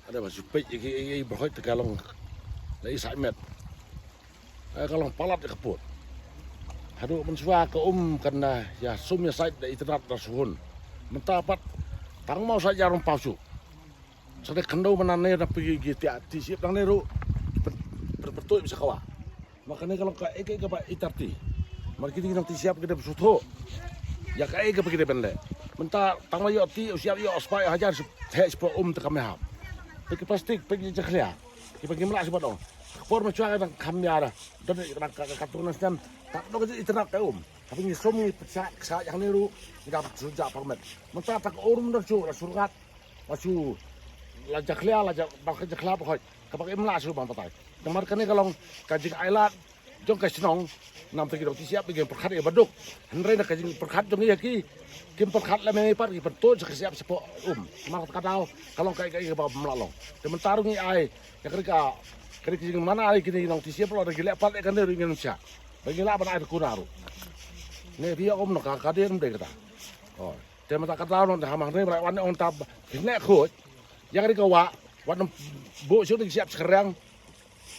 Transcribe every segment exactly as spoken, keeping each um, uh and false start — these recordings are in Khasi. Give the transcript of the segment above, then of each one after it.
Ada ba shu peit ïa ki, ïa ki brokot te ka long la i sait met. Eh, ka long palat ïa ka pud. Haduh mynshuwa ka um kan da ïa sum ïa sait da itynnad da suhun. Mynta pat tang mo sait ïa rong paw shu. Sa da khyndew mynta ne na phi ki tiak ti sip dang ne ruh. Pen, pen, pen, pen, Ma kane ka long kaei kaei kaba i tar ti. Mar kine ki nongtei shyiap ki dei ba shu thoh ïa kaei kaba ki dei ban leh. Mynta tang la ïoh ti, u shyiap ïoh spah ïoh hajar, shu theh shapoh um te kam ïahap. Peit ki plastik, peit ki jakhlia. Kiba ngim lah shuh ban ong. Ka por mynshuwa ka dang kham ïa da. Don ka dang ka, ka, ka tu na snem. Tang dong ka itynnad ka um. Haba ngi sum ngi pynshah, shah ïa kane ruh. Ngi dap shu jah permit. Mynta tang ka um don shu, la shu rngat. Ba shu la jakhlia, la ja, ba ka jakhlia ba khoi. Kaba ka im lah shuh ban batai. Namar kane ka long ka jingailad jong ka shnong. Namar ki nongtei shyiap ki pyrkhat ïa ba duk. Hynrei na ka jingpyrkhat jong ngi ïa ki, kim pyrkhat lem ïa ngi pat, ki pyntud sha ka shyiap shapoh um. Namar ka daw ka long ka, ka, kaba ym lah long. Te mynta ruh ngi ai ïa ka, ka, ka jingmana ïa kine ki nongtei shyiap ruh, lada ki leh pat ïa kane ruh ngin ym shah. Ba ngi lah ban ai da kuna ruh. Ne phi ïa um noh ka, ka dei ym dei kata. Oh. Te mynta ka daw nong te ha ma hynrei ba la wan ong ta phi neh khuid. Ïa ka ri ka wah, wat nang buh shuh da ki shyiap shkriang.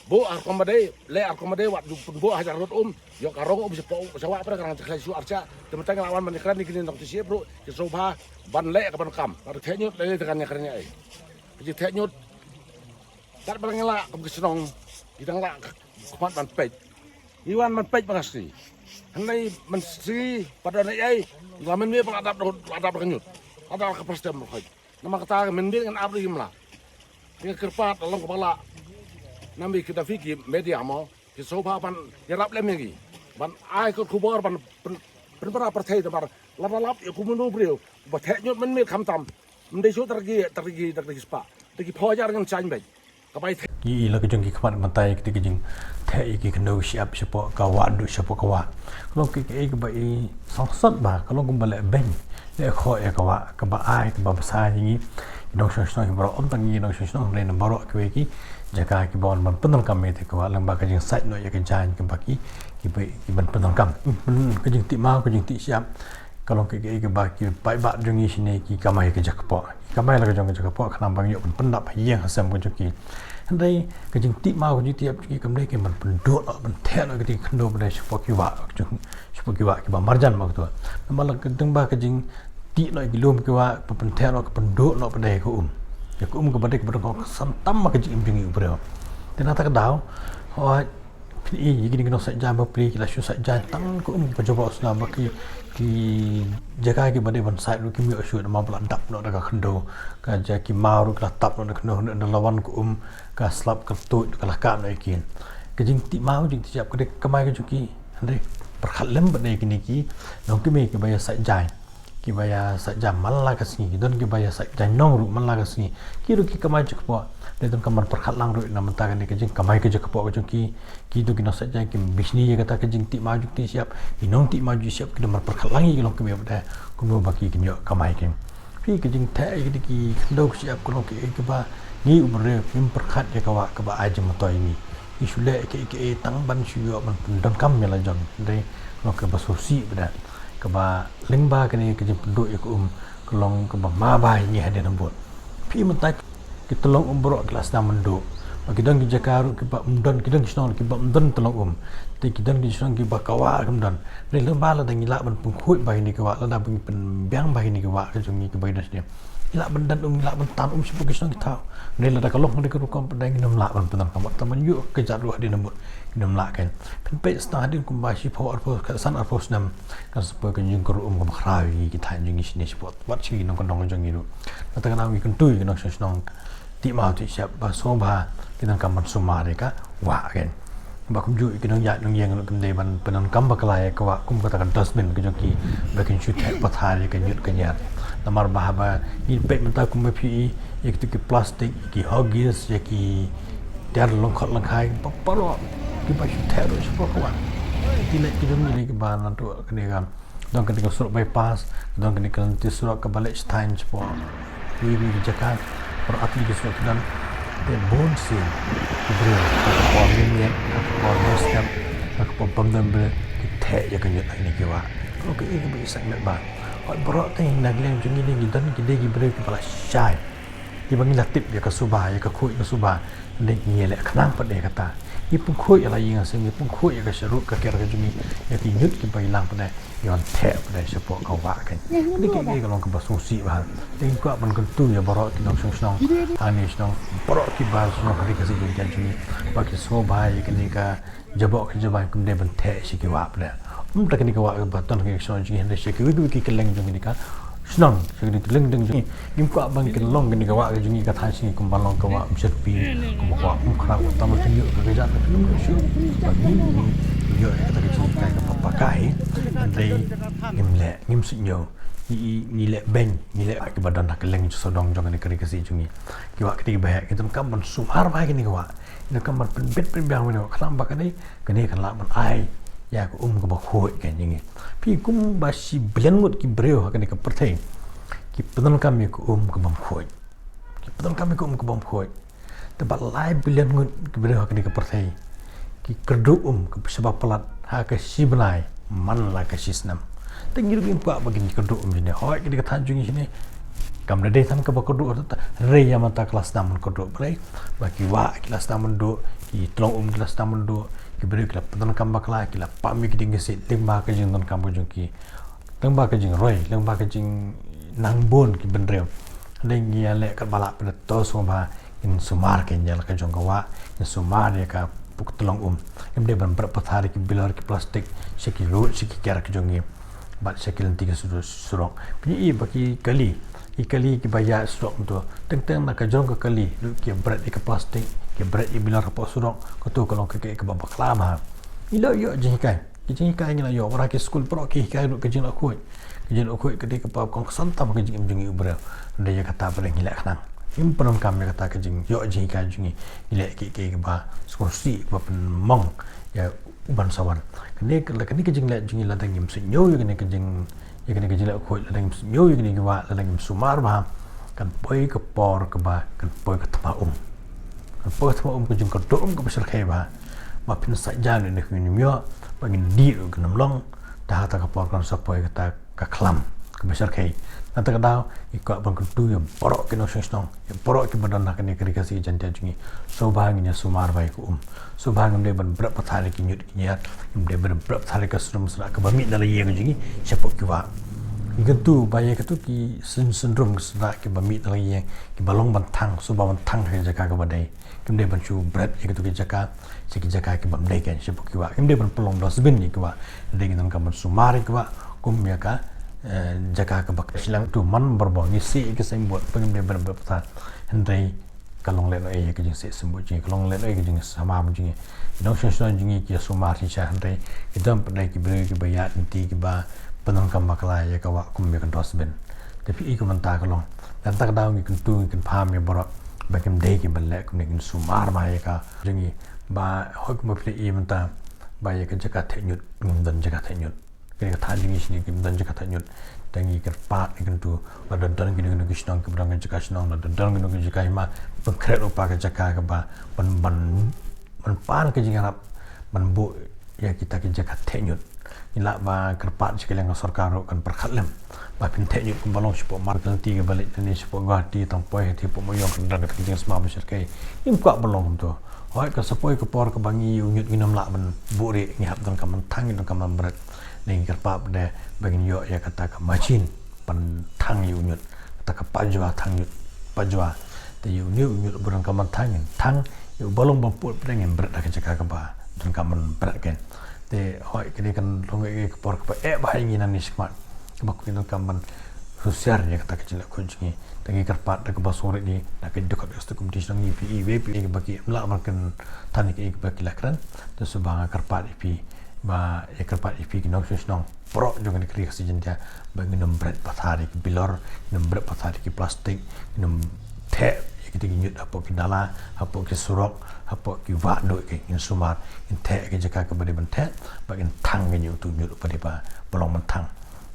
Buh ar kong ba dei, leh ar kong ba dei, wat ju pynbuh hajar rut um. Ïoh ka rong um shapoh, sha wah, pynban ka rang jakhlia shuh ar shah. Te mynta ngi la wan ban ïakren ïa kine nongtei shyiap ruh, ki sngewbha ban leh ka ban kam. Wat theh ñiut leh te kan ïakren ïa ei. Ki theh ñiut. Kat ba ngi lah kum ki shnong, ki dang lah khmat ban peit. Ngi wan ban peit ba nga sngi. Hynrei mynsngi pat don ei ei, ngi wan mynmiet ba la dap, la dap ka ñiut. La dap ka plastik ba khoi. Namar kata ka mynmiet ngan ap ruh ngim lah. Te nga kyrpad la long kaba lah. Namar ki da phi ki media mo, ki sngewbha ban ïarap lem ïa ngi. Ban ai ka khubor ban pyn, pynpra pyrthei namar lada lap ïa kumno briew ba theh ñiut mynmiet khamtam. Ym dei shuh tang ki, tang ki, tang ki spah. Tang ki phew hajar ngan shah beit. Ka bai theh. Ki i la ka jong ki khmat mynta ïa kata ka jingtheh ïa ki khyndew shyiap shapoh ka wah, duh shapoh ka wah. Ka long kaei kaei kaba i sangsot bha, ka long kumba leh beiñ, leh khoh ïa ka wah, kaba ai, kaba bsa ïa ngi. Ki nongshong shnong baroh, ym tang ngi nongshong shnong, hynrei na baroh kiwei ki jaka kiba wan ban pyndonkam ïa kata ka wah, lyngba ka jingsait noh ïa ka jaiñ kaba ki, kiba, ki ban pyndonkam. Hmm, ka jingtih maw, ka jingtih shyiap. Ka long kaei kaei kaba ki paidbah jong ngi shane ki kamai ka jaka kpoh. Ki kamai la ka jong ka jaka kpoh khnang ba ngi ïoh ban pyndap ha ïing ha sem ka jong ki. Hynrei ka jingtih maw ka jingtih shyiap jong ki kam dei ki ban pynduh noh ban theh noh ïa kata ka khyndew ba dei shapoh ki wah, shapoh ki wah kiba marjan ba ka tu. Namar la ka dang ba ka jingtih noh ïa ki lum ki wah, ba pyntheh noh, ka pynduh noh ba dei ka um. Ïa ka um kaba dei kaba dang ka san tam ma ka jingim jong ngi u briew. Te na kata ka daw, hooid, phin i ïa kine ki nongsait jaiñ bapli ki la shu sait jaiñ tang ka um ka jubor sna ba ki, ki jaka kiba dei ban sait ruh kim ïoh shuh namar ba la dap noh da ka khyndew, ka ja ki maw ruh ki la tap noh da ka khyndew, hynrei ynda la wan ka um ka slap ka tuid ka la kah noh ïa ki. Ka jingtih maw jingtih shyiap ka dei ka kamai ka jong ki, hynrei pyrkhat lem ba dei kine ki nongkmie kiba ïa sait jaiñ. Kiba ïa sait jaiñ man la ka sngi, ki don kiba ïa sait jaiñ nong ruh man la ka sngi. Ki ruh ki kamai jaka kpoh. Dei donkam ban pyrkhat lang ruh na mynta kane ka jingkamai ka jaka kpoh ka jong ki. Ki ruh ki nongsait jaiñ kim bishni ïa kata ka jingtih maw jingtih shyiap. Ki nongtih maw jingtih shyiap ki dei ban pyrkhat lang ïa ki longkmie ba dei kumno ba ki kin ïoh kamai ki. Phi ka jingtheh ïa kata ki khyndew shyiap ka long kaei kaba ngi u briew ngim pyrkhat ïa ka wah kaba ai jingmyntoi ïa ngi. Ngi shu leh kaei kaei tang ban shu ïoh ban pyndonkam ïa la jong. Dei ka long kaba sngewsih ba dei. Kaba lyngba kane ka jingpynduh ïa ka um ka long kaba ma ba ïa ngi hadien nambut. Phi mynta ki tyllong um baroh ki la sdang ban duh. Ba ki don ki jaka ruh kiba ym don, ki don ki shnong kiba ym don tyllong um. Te ki don ki shnong kiba ka wah kim don. Hynrei lyngba lada ngi lah ban pynkhuid ba ïa kane ka wah, lada ban pynbiang ba ïa kane ka wah ka jong ngi kaba ïa don sdang. Ngi lah ban don um, ngi lah ban tan um shapoh ki shnong ki thaw. Hynrei lada ka long hynrei ka rukom ba dei ngin ym lah ban pyndonkam, tang ban ïoh ka jait ruh hadien nambut ngin ym lah kein. Phin peit sdang hadien kumba shiphew arphew, ka san arphew snem. Kan sa poi ka jingkyrduh um kaba khraw ïa ngi ki thaiñ jong ngi shane shapoh wat shi nongkyndong jong ngi ruh. Na kata ka daw ngi kyntu ïa ki nongshong shnong tih maw tih shyiap ba sngewbha ki donkam ban sumar ïa ka wah kein. Ba kumjuh ïa ki nongïaid nongïeng ruh kim dei ban pyndonkam bakla ïa ka wah kum kata ka dustbin ka jong ki ba kin shu theh pathar ïa ka ñiut ka ñiar. Namar ba haba ngi peit mynta kumba phi i ïa kito ki plastik, ïa ki huggies, ïa ki tiar lyngkhot lyngkhai ba baroh kiba shu theh ruh shapoh ka wah. Ki leit ki jong ngi kiba nangta kane ka Don kane ka surok bypass, don kane ka lynti surok kaba leit sha thaiñ shapoh. Wi wi ki jaka, baroh artylli ki surok ki don. Te bun sien ki briew, ka por mynmiet, ka por mynstep, ka por bymdon briew, ki theh ïa ka ñiut ha kine ki wah. Ka long kaei kaba i sngewbha. Hooid baroh te na ka liang jong ngi ne ngi don ki dei ki briew kiba la shai. Kiba ngi la tip ïa ka suba, ïa ka khuid ka suba, ngi leh khnang pat ïa kata. Ngi pynkhuid ïa la ïing la sem, ngi pynkhuid ïa ka sharud ka ker ka jong ngi, ïa ki ñiut kiba ïalang pat, ngi wan theh pat shapoh ka wah ka. Kane ka long kaba sngewsih bha. Te ngi kwah ban kyntu ïa baroh ki nongshong shnong, hangne shnong, baroh kiba shnong ha ri Khasi Jaiñtia jong ngi, ba ki sngewbha ïa kane ka jaboh ka jubab kum dei ban theh sha ki wah pat. Ym tang kane ka wah kaba don ha ki shnong jong ngi, hynrei sha kiwei kiwei ki kylleng jong kane ka shnong, sha kane ka kylleng jong ngi. Ngim kwah ban kin long kane ka wah ka jong ngi ka thaiñ sha ngi kum ban long ka wah Umshyrpi, kum ka wah Umkhrah, tang ba pynïoh ka kjat ka pynïoh ka shu ba ngi ngi ïoh ïa kata ka jinghikai kaba pakai. Hynrei ngim leh, ngim suidñiew. Ngi, ngi leh beiñ, ngi leh kiba don ha kylleng sawdong jong kane ka ri Khasi jong ngi. Ki wah kata kiba heh, ngi donkam ban sumar bha ïa kane ka wah. Ngi donkam ban pynbit pynbiang ïa kane ka wah, khnang ba kane, kane kan lah ban ai ïa ka um kaba khuid ka jong ngi. Phi, kumba shi billion ngut ki briew ha kane ka pyrthei ki pyndonkam ïa ka um kaba khuid. Ki pyndonkam ïa ka um kaba khuid. Te bad lai billion ngut ki briew ha kane ka pyrthei ki kyrduh um kaba shaba palat ha ka shi bnai man la ka shi snem. Te ngi ruh ngim kwah ba kin kyrduh um shane. Hooid, kane ka thaiñ jong ngi shane kam da dei than kaba kyrduh, hynrei ïa mynta ka la sdang ban kyrduh balei? Ba ki wah ki la sdang ban duh, ki tyllong um ki la sdang ban duh, ki briew ki la pyndonkam bakla, ki la pam ïa ki dieng ki siej lyngba ka jingdonkam ka jong ki, lyngba ka jingroi, lyngba ka jingnang bun ki bynriew. Hynrei ngi ïa leh katba lah pat, to sngewbha ngin sumar ïa kane ka jong ka wah, ngin sumar ïa ka puk tyllong um. Ngim dei ban bret pathar ïa ki bilor ki plastik sha ki rud sha ki ker ka jong ngi bad sha ki lynti ki surok. Phi ïohi ba ki kali, ki kali kiba ïaid surok mynta, teng teng na ka jong ka kali ruh ki bret ïa ka plastik, ki bret ïa bilor hapoh surok. Kato ka long kaei kaba bakla bha. Ngi la ïoh jinghikai, ki jinghikai ngi la ïoh, wat ha ki skul baroh ki hikai ruh ka jingleh khuid. Ka jingleh khuid ka dei kaba kongsan tam ha ka jingim jong ngi u briew. Hynrei ïa kata pat ngi leh khnang, ngim pyndonkam ïa kata ka jingïoh jinghikai jong ngi. Ngi leh kiei kiei kiba sngewsih, kiba pynmong ïa u ban sa wan. Kane ka, kane ka jingleh jong ngi, lada ngim suidñiew ïa kane ka jing, ïa kane ka jingleh khuid, lada ngim suidñiew ïa kane ki wah, lada ngim sumar bha, kan poi ka por kaba kan poi ka thma um. Kan poi ka thma um, ka jingkyrduh um kaba shyrkhei bha, ba phin sa jan ne ngin ym ïoh, ba ngin dih ruh kan ym long. Te ha kata ka por kan sa poi kata ka khlam kaba shyrkhei. Na kata ka daw ngi kwah ban kyntu ïa baroh ki nongshong shnong, ïa baroh kiba don ha kane ka ri Khasi Jaiñtia jong ngi, sngewbha ngin ïa sumar bha ïa ka um. Sngewbha ngim dei ban bret pathar ïa ki ñiut ki ñiat, ngim dei ban bret pathar ïa ka srum sra kaba mih na la ïing jong ngi shapoh ki wah. Ngi kyntu ba ïa kito ki syn-, syndrome ki sra kiba mih na la ïing, kiba long ban thang, sngewbha ban thang ha ka jaka kaba dei. Kim dei ban shu bret ïa kito ki jaka sha ki jaka kibym dei kein, shapoh ki wah. Kim dei ban pynlong dustbin ïa ki wah. Dei, ngi donkam ban sumar ïa ki wah kum ïa ka, eh, jaka kaba shiliang. To man barabor ngi sih ïa ki signboard, ba ngim dei ban bret pathar. Hynrei ka long lehnohei ïa ka jingsih signboard jong ngi, ka long lehnohei ïa ka jingsumar jong ngi. Ki nongshong shnong jong ngi ki sumar shisha, hynrei ki don pat de ki briew kiba ïaid lynti, kiba pyndonkam bakla ïa ka wah kum ïa ka dustbin. Te phi i, ka mynta ka long. Te na kata ka daw ngi kyntu, ngi kynpham ïa baroh ba kim dei ki ban leh kumne, kin sumar bha ïa ka jong ngi. Ba hooid, kumba phi la i mynta ba ïa ka jaka theh ñiut, ngim don jaka theh ñiut. Kane ka thaiñ jong ngi shane kim don jaka theh ñiut. Te ngi kyrpad, ngi kyntu, lada don kino kino ki shnong kiba don ka jaka shnong, lada don kino ki jaka hima, pynkhreh lypa ka jaka kaba ban, ban, ban pan ka jingïarap ban buh ïa kita ki jaka theh ñiut. Ngi lah ba kyrpad sha ka liang ka sorkar ruh kan pyrkhat lem ba phin theh ñiut kumba long shapoh Markylti, kaba leit lane shapoh Guwahati, tang poi hapoh Maryong, kan don kata ka jingsma ba shyrkhei. Ngim kwah ban long kumto. Hooid, kan sa poi ka por kaba ngi ïa u ñiut ngin ym lah ban buhrieh, ngi hap donkam ban thang, ngi donkam ban bret. Ngi kyrpad de ba ngin ïoh ïa kata ka machine ban thang ïa u ñiut, kata ka pajua thang ñiut, pajua. Te ïa une u ñiut uba donkam ban thang ngin thang, ïa uba long ban pud pat de ngin bret ha ka jaka kaba donkam ban bret kein. Te hooid, kane kan long ïa ka por kaba eh bha ïa ngi nangne shakhmat, kaba ngi donkam ban husiar ïa kata ka jingleh khuid jong ngi. Te ngi kyrpad da kaba sngewrit ngi, da ka dkhot executive committee shnong, ngi phi i, phi i ba kim lah ban kynthan ïa kiba ki la kren. Te sngewbha nga kyrpad ïa phi, ba ïa kyrpad ïa phi ki nongshong shnong baroh jong kane ka ri Khasi Jaiñtia, ba ngin ym bret pathar ïa ki bilor, ngin ym bret pathar ïa ki plastik, ngin ym theh ïa kita ki ñiut hapoh ki nala, hapoh ki surok, hapoh ki wah duh, ki ngin sumar, ngin theh ïa ki jaka kaba dei ban theh, ba ngin thang ïa uto u ñiut uba dei ba, ba long ban thang.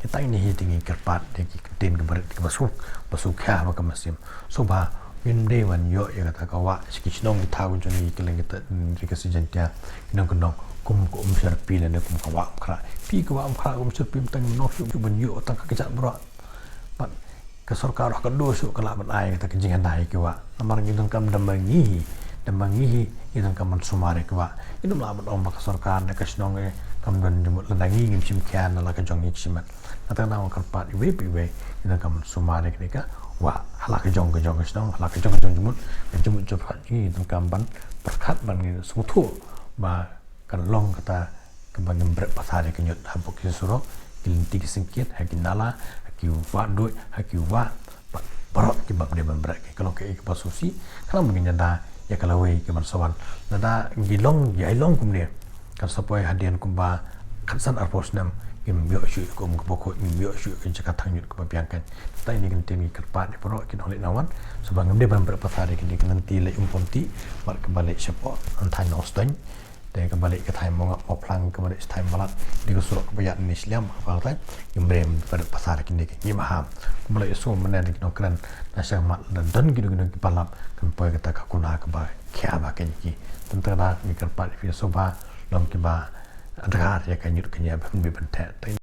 Kita kine hi te ngi kyrpad, te ki ktien kiba rit, kiba suk, ba suk khia ba ka mynsiem. Sngewbha ngim dei ban ïoh ïa kata ka wah sha ki shnong ki thaw jong ngi, ki kylleng kita, ri Khasi Jaiñtia, ki nongkyndong, kum ka Umshyrpi lane kum ka wah Umkhrah. Phi, ka wah Umkhrah, ka Umshyrpi, mynta ngim nang shuh shuh ban ïoh tang ka kjat baroh. Bad Ka sorkar ruh ka duh shuh ka lah ban ai kata ka jingïada ïa ki wah. Namar ngi donkam da ma ngi hi, da ma ngi hi, ngi donkam ban sumar ïa ki wah. Ngi dum lah ban ong ba ka sorkar ne ka shnong eh kam don jingmut, lada ngi ngim shim khia na la ka jong ngi ka shimet. Kata ka daw kyrpad iwei pa iwei, ngi donkam ban sumar ïa kane ka wah ha la ka jong ka jong ka shnong, ha la ka jong ka jong jingmut, ka jingmut jingpyrkhat jong ngi, ngi donkam ban pyrkhat, ban ngi sngewthuh ba kan long kata kaba ngim bret pathar ïa ka ñiut hapoh ki surok, ki lynti ki syngkien, ha ki nala, ha ki wah duid, ha ki wah, ba-, baroh kiba ym dei ban bret, ki ka long kaei kaba sngewsih. Khnang ba ngin ïada ïa ka lawei ki ban sa wan. Lada ngi long, ngi ai long kumne, kan sa poi hadien kumba khatsan arphew snem, ngim ïoh shuh ïa ka um kaba khuid, ngim ïoh shuh ïa ka jaka thang ñiut kaba biang. Kata ine ka kyntien ngi kyrpad ïa baroh ki nongleit nongwan, shuwa ba ngim dei ban bret pathar ïa kine ki lynti leit um pynthih bad kaba leit shapoh thaiñ Nongstoiñ. Te kaba leit ka thaiñ Mawngap Mawphlang, kaba leit thaiñ Balat, dei ka surok kaba ïaid na Shillong, kaba leit, ngim dei ban bret pathar ïa kine ki, ngim ham. Kumba leit sngewbha mynne da ki nongkren, na sha khmat lada don kino kino kiba lap, kan poi kata ka kuna kaba khia ba kine ki. Te kata ngi kyrpad ïa phi shuwa ba long kiba adkar ïa ka ñiut ka ñiah ban bit ban theh. Te